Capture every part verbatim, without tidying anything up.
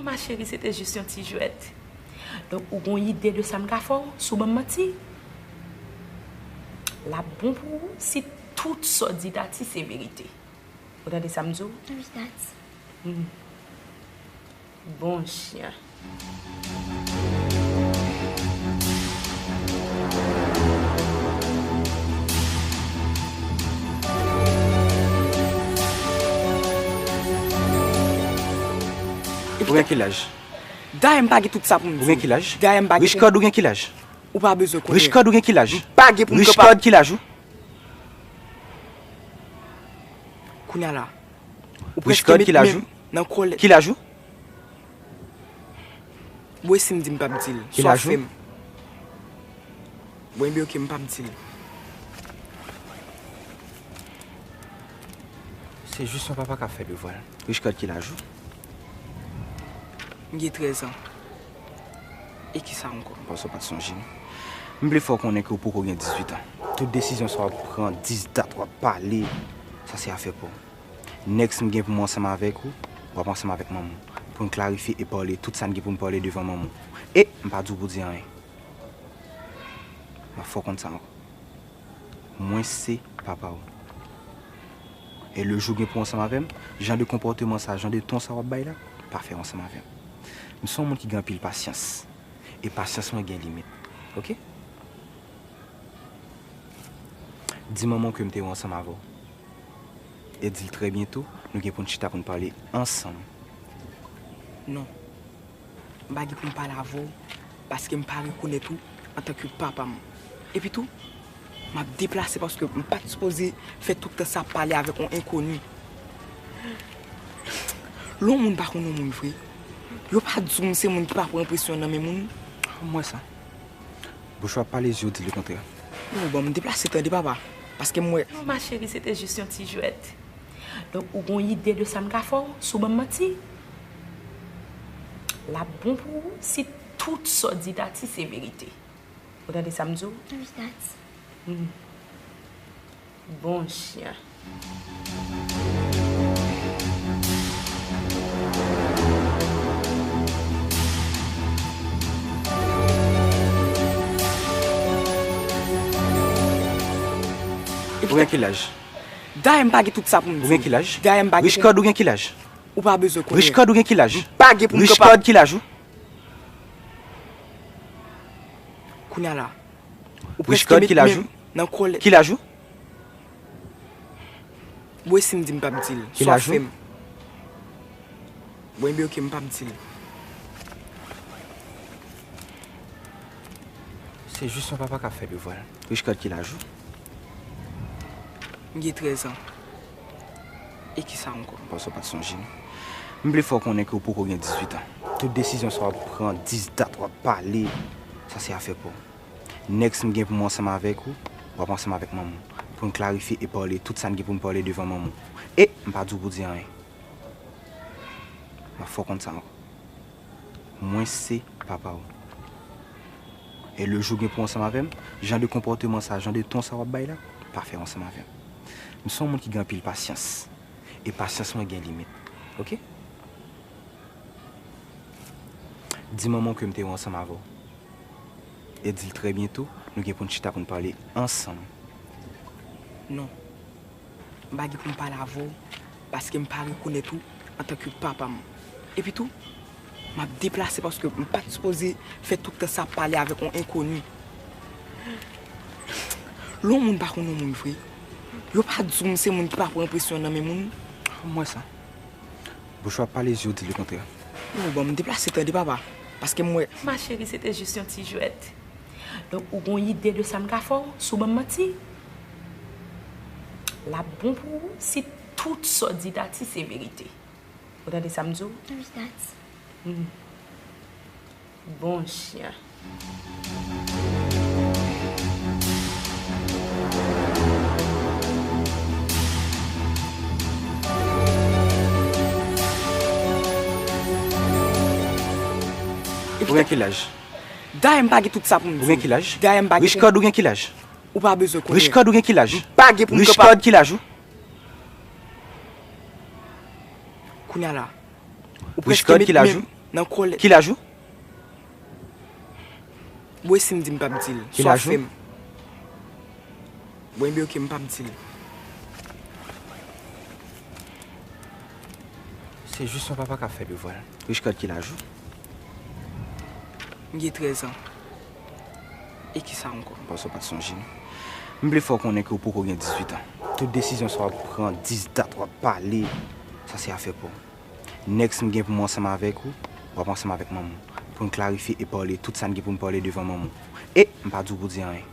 Ma chérie, se te jis yon ti jwèt. Donk, ou gon ide de sa m ka fè w, si w ban m manti? L ap bon pou ou si tout sa w di Tati se verite. Ou tande sa m di w? Wi, Tati. Hmm. Bon chyen. Ou gen ki laj? Dayè m pa gen tout sa pou m di. Ou gen ki laj? Dayè m pa gen. Richecode, ou gen ki laj? Ou pa bezwen konnen. Richecode, ou gen ki laj? M pa gen pou m kanpe. Richecode, ki laj ou? Kounye a la. Ou prèske met men m nan kòlèt. Ki laj ou? Bon, e si m di m p ap di l? Ki laj ou? Bon, ebyen, oke, m p ap di l. Se jis yon papa k ap fè devwa l. Richecode, ki laj ou? M gen trèz an. E ki sa ankò? M panse w pa t sonje m. M vle fè w konnen ke w poko gen dizuit an. Tout desizyon sa w ap pran, dis dat w ap pale, sa se afè pa w. Next m gen pou m ansanm avèk ou, w ap ansanm avèk manman w. Pou n klarifye e pale tout sa n gen pou n pale devan manman w. E m pa di w pou di anyen. M ap fè w konn sa ankò. Mwen se papa w. E le jou w gen pou w ansanm avè m, jan de konpòteman sa, jan de ton sa w ap bay la, pa fè w ansanm avè m. M se yon moun ki gen anpil pasyans. E pasyans mwen gen limit. Oke? Di manman w ke m te wè w ansanm avè w. E di l trè byento, nou gen pou n chita pou n pale ansanm. Non. M pa gen pou m pale avè w, paske m pa rekonèt ou antanke papa m. Epi tou, m ap deplase paske m pa t sipoze fè tout tan sa ap pale avèk yon enkoni. Lè yon moun pa konn yon moun vre, yo pa di w m se moun ki pa pran enpresyon nan men moun. M wè sa. Bouch ou ap pale, zye w di lekontrè. Non, bon, m deplase tande papa, paske m wè. Non, ma chérie, se te jis yon ti jwèt. Donk, ou gon ide de sa m ka fè w, si w ban m manti? L ap bon pou ou si tout sa w di Tati se verite. Ou tande sa m di w? Wi, Tati. Hmm. Bon chyen. Ou gen ki laj? Dayè m pa gen tout sa pou m di. Ou gen ki laj? Dayè m pa gen. Richecode, ou gen ki laj? Ou pa bezwen konnen. Richecode, ou gen ki laj? M pa gen pou m kanpe. Richecode, ki laj ou? Kounye a la. Ou prèske met men m nan kòlèt. Richecode, ki laj ou? Ki laj ou? Bon, e si m di m p ap di l? Ki laj ou? Sa w fè m. Bon, ebyen, oke, m p ap di l. Se jis yon papa k ap fè devwa l. Richecode, ki laj ou? M gen trèz an. E ki sa ankò? M panse w pa t sonje m. M vle fè w konnen ke w poko gen dizuit an. Tout desizyon sa w ap pran, dis dat w ap pale, sa se afè pa w. Next m gen pou m ansanm avèk ou, w ap ansanm avèk manman w. Pou n klarifye e pale tout sa n gen pou n pale devan manman w. E m pa di w pou di anyen. M ap fè w konn sa ankò. Mwen se papa w. E le jou w gen pou w ansanm avè m, jan de konpòteman sa, jan de ton sa w ap bay la, pa fè w ansanm avè m. M se yon moun ki gen anpil pasyans. E pasyans mwen gen limit. Oke? Di manman w ke m te wè w ansanm avè w. E di l trè byento, nou gen pou n chita pou n pale ansanm. Non. M pa gen pou m pale avè w, paske m pa rekonèt ou antanke papa m. Epi tou, m ap deplase paske m pa t sipoze fè tout tan sa ap pale avèk yon enkoni. Lè yon moun pa konn yon moun vre, yo pa di w m se moun ki pa pran enpresyon nan men moun. M wè sa. Bouch ou ap pale, zye w di lekontrè. Non, bon, m deplase tande papa, paske m wè. Ma chérie, se te jis yon ti jwèt. Donk, ou gon ide de sa m ka fè w, si w ban m manti? L ap bon pou ou si tout sa w di Tati se verite. Ou tande sa m di w? Wi, Tati. Hmm. Bon chyen. Ou gen ki laj? Dayè m pa gen tout sa pou m di. Ou gen ki laj? Dayè m pa gen. Richecode, ou gen ki laj? Ou pa bezwen konnen. Richecode, ou gen ki laj? M pa gen pou m kanpe. Richecode, ki laj ou? Kounye a la. Ou prèske met men m nan. Richecode, ki laj ou? nan kòlè. Ki laj ou? Bon, e si m di m p ap di l? Ki laj ou? Bon, enben, oke, m p ap di l. Se jis yon papa k ap fè devwa l. Richecard, ki laj ou? M gen trèz an. E kisa ankò? M panse w pa t sonje m. M vle fè w konnen ke w poko gen dizuit an. Tout desizyon sa w ap pran, dis dat w ap pale, sa se afè pa w. Next, m gen pou m ansanm avèk ou, w ap ansanm avèk manman w. Pou n klarifye e pale tout sa n gen pou n pale devan manman w. E m pa di w pou di anyen.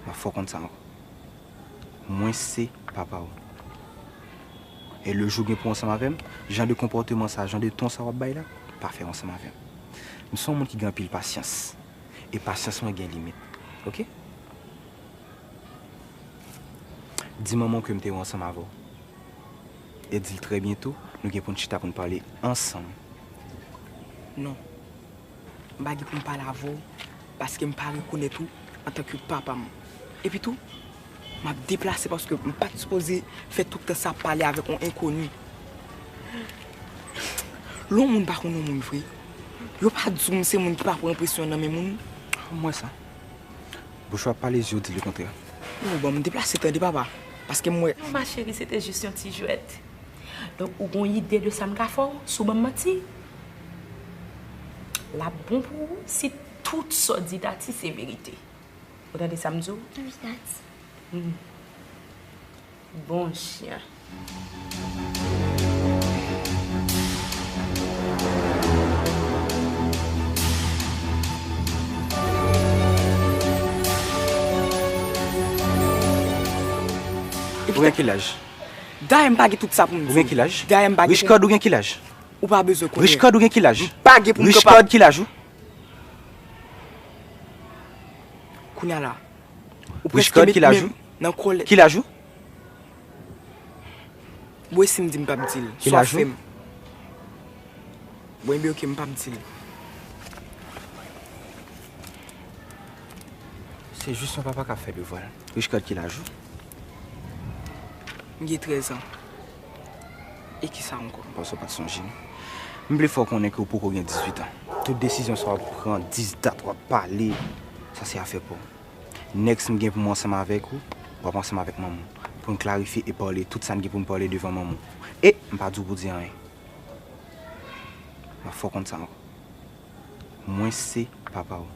M ap fè w konn sa ankò. Mwen se papa w. E le jou w gen pou w ansanm avè m, jan de konpòteman sa, jan de ton sa w ap bay la, pa fè w ansanm avè m. M se yon moun ki gen anpil pasyans. E pasyans mwen gen limit. Oke? Di manman w ke m te wè ansanm avè w. E di l trè byento, nou gen pou n chita pou n pale ansanm. Non. M pa gen pou m pale avè w, paske m pa rekonèt ou antanke papa m. Epi tou, m ap deplase paske m pa t sipoze fè tout tan sa ap pale avèk yon enkoni. Lè yon moun pa konn yon moun vre, yo pa di w m se moun ki pa pran enpresyon nan men moun. M wè sa. Bouch ou ap pale, zye w di lekontrè. Ou ban m deplase tande, papa. Paske m wè. Non, ma chérie, se te jis yon ti jwèt. Donk, ou gon ide de sa m ka fè w si w ban m manti? L ap bon pou ou si tout sa w di Tati se verite. Ou tande sa m di w? Wi, Tati. Hmm. Bon chyen. Ou gen ki laj? Dayè m pa gen tout sa pou m di. Ou gen ki laj? Dayè m pa gen. Richecard, ou gen ki laj? Ou pa bezwen konnen. Richecard, ou gen ki laj? M pa gen pou m kanpe. Richecard, ki laj ou? Kounye a la. Ou prèske met men m nan kòlè. Richecard, ki laj ou? Ki laj ou? Bon, e si m di m p ap di l? Ki laj ou? Sa w ap fè m? Bon, enben, oke, m p ap di l. Se jis yon papa k ap fè devwa l. Richecard, ki laj ou? M gen trèz an. E kisa ankò? M panse w pa t sonje m. M vle fè w konnen ke w poko gen dizuit an. Tout desizyon sa w ap pran, dis dat w ap pale, sa se afè pa w. Next, m gen pou m ansanm avèk ou, w ap ansanm avèk manman w. Pou n klarifye e pale tout sa n gen pou n pale devan manman w. E m pa di w pou di anyen. M ap fè w konn sa ankò. Mwen se papa w.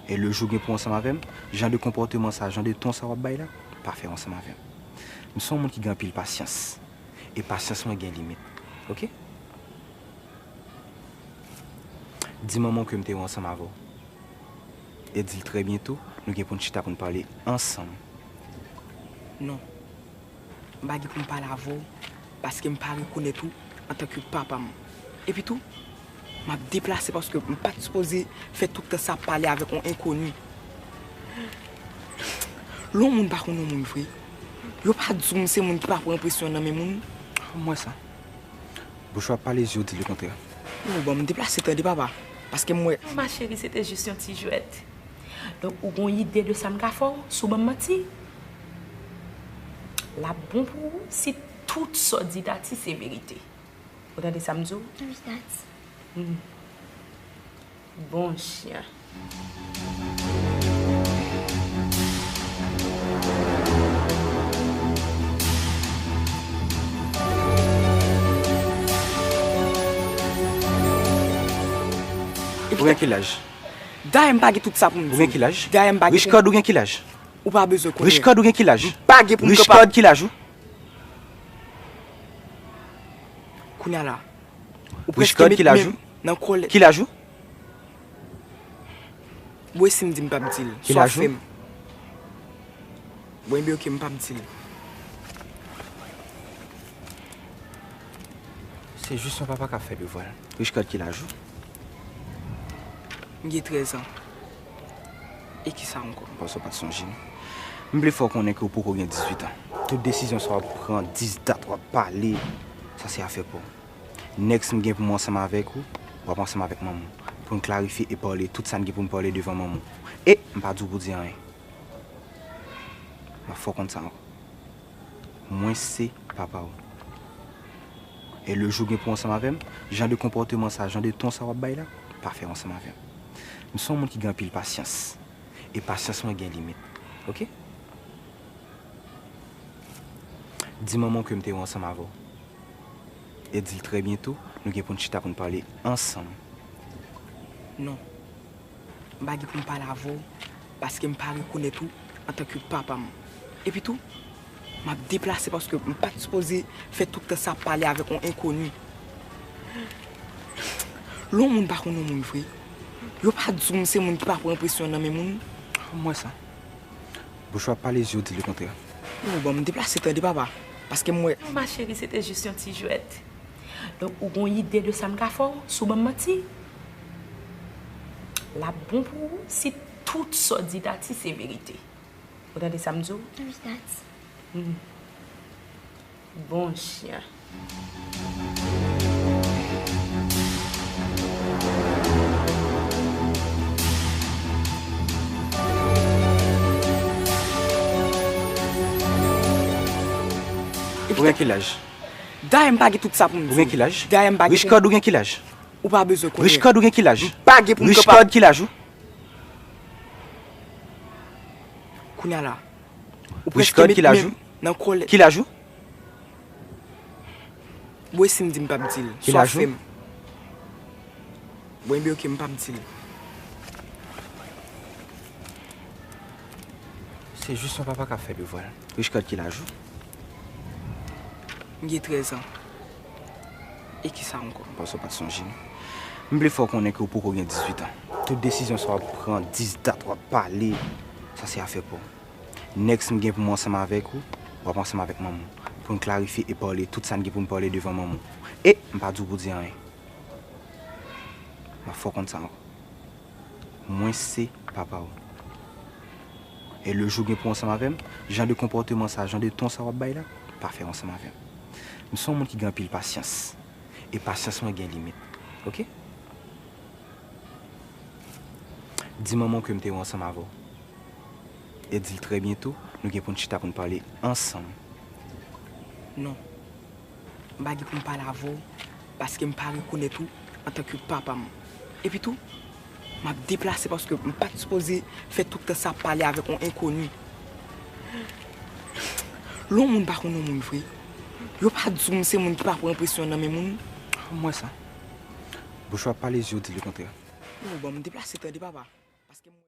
E le jou w gen pou w ansanm avè m, jan de konpòteman sa, jan de ton sa w ap bay la, pa fè w ansanm avè m. M se yon moun ki gen anpil pasyans. E pasyans mwen gen limit. Oke? Di manman w ke m te wè ansanm avè w. E di l trè byento, nou gen pou n chita pou n pale ansanm. Non. M pa gen pou m pale avè w, paske m pa rekonèt ou antanke papa m. Epi tou, m ap deplase paske m pa t sipoze fè tout tan sa ap pale avèk yon enkoni. Lè yon moun pa konn yon moun vre, yo pa di w m se moun ki pa pran enpresyon nan men moun. M wè sa. Bouch ou ap pale, zye w di lekontrè. Ou ban m deplase tande, papa, paske m wè. Non, ma chérie, se te jis yon ti jwèt. Donk, ou gon ide de sa m ka fè w si w ban m manti? L ap bon pou ou si tout sa w di Tati se verite. Ou tande sa m di w? Wi, Tati. Hmm. Bon chyen. Ou gen ki laj? Dayè m pa gen tout sa pou m di. Ou gen ki laj? Dayè m pa gen. Richecard, ou gen ki laj? Ou pa bezwen konnen. Richecard, ou gen ki laj? M pa gen pou m kanpe. Richecard, ki laj ou? Kounye a la. Ou prèske met men m nan kòlè. Richecard, ki laj ou? Ki laj ou? Bon, e si m di m p ap di l? Ki laj ou? Sa w ap fè m? Bon, enben, oke, m p ap di l. Se jis yon papa k ap fè devwa l. Richecard, ki laj ou? M gen trèz an. E kisa ankò? M panse w pa t sonje m. M vle fè w konnen ke w poko gen dizuit an. Tout desizyon sa w ap pran, dis dat w ap pale, sa se afè pa w. Next, m gen pou m ansanm avèk ou, w ap ansanm avèk manman w. Pou n klarifye e pale tout sa n gen pou n pale devan manman w. E m pa di w pou di anyen. M ap fè w konn sa ankò. Mwen se papa w. E le jou gen pou ansanm avè m, jan de konpòteman sa, jan de ton sa w ap bay la, pa fè ansanm avè m. M se yon moun ki gen anpil pasyans. E pasyans mwen gen limit. Oke? Di manman w ke m te wè ansanm avè w. E di l trè byento, nou gen pou n chita pou n pale ansanm. Non. M pa gen pou m pale avè w, paske m pa rekonèt ou antanke papa m. Epi tou, m ap deplase paske m pa t sipoze fè tout tan sa ap pale avèk yon enkoni. Lè yon moun pa konn yon moun vre, yo pa di w m se moun ki pa pran presyon nan men moun. M wè sa. Bouch ou ap pale, zye w di lekontrè. Non, bon, m deplase tande papa, paske m wè. Non, ma chérie, se te jis yon ti jwèt. Donk, ou gon ide de sa m ka fè w, si w ban m manti? L ap bon pou ou si tout sa w di Dati se verite. Ou tande sa m di w? Wi, Dati. Hmm. Bon chyen. Ou gen ki laj? Dayè m pa gen tout sa pou m di w. Ou gen ki laj? Dayè m pa gen pou m. Richcard, ou gen ki laj? Ou pa bezwen konnen. Richcard, ou gen ki laj? M pa gen pou m kanpe. Richcard, ki laj ou? Kounye a la. Ou prèske met men m nan kòlèt. Ki laj ou? Bon, e si m di m p ap di l? Sa w ap fè m? Bon, ebyen, oke, m p ap di l. Se jis yon papa k ap fè devwa l. Richcard, ki laj ou? M gen trèz an. E ki sa ankò? Paske w pa t sonje m. M vle fè w konnen ke w poko gen dizuit an. Tout desizyon sa w ap pran, dis dat w ap pale, sa se afè pa w. Next m gen pou m ansanm avèk ou, w ap ansanm avèk manman w. Pou n klarifye e pale tout sa n gen pou n pale devan manman w. E m pa di w pou di anyen. M ap fè w konn sa ankò. Mwen se papa w. E le jou gen pou w ansanm avè m, jan de konpòteman sa, jan de ton sa w ap bay la, pa fè ansanm avè m. M se yon moun ki gen anpil pasyans. E pasyans mwen gen limit. Oke? Di manman w ke m te wè ansanm avè w. E di l trè byento, nou gen pou n chita pou n pale ansanm. Non. M pa gen pou m pale avè w, paske m pa rekonèt ou antanke papa m. Epi tou, m ap deplase paske m pa t sipoze fè tout tan sa ap pale avèk yon enkoni. Lè yon moun pa konn yon moun vre, yo pa di w m se moun ki pa pran presyon nan men moun. M wè sa. Bouch ou ap pale, zye w di lekontrè. Yo, bon, m deplase tande papa. Paske m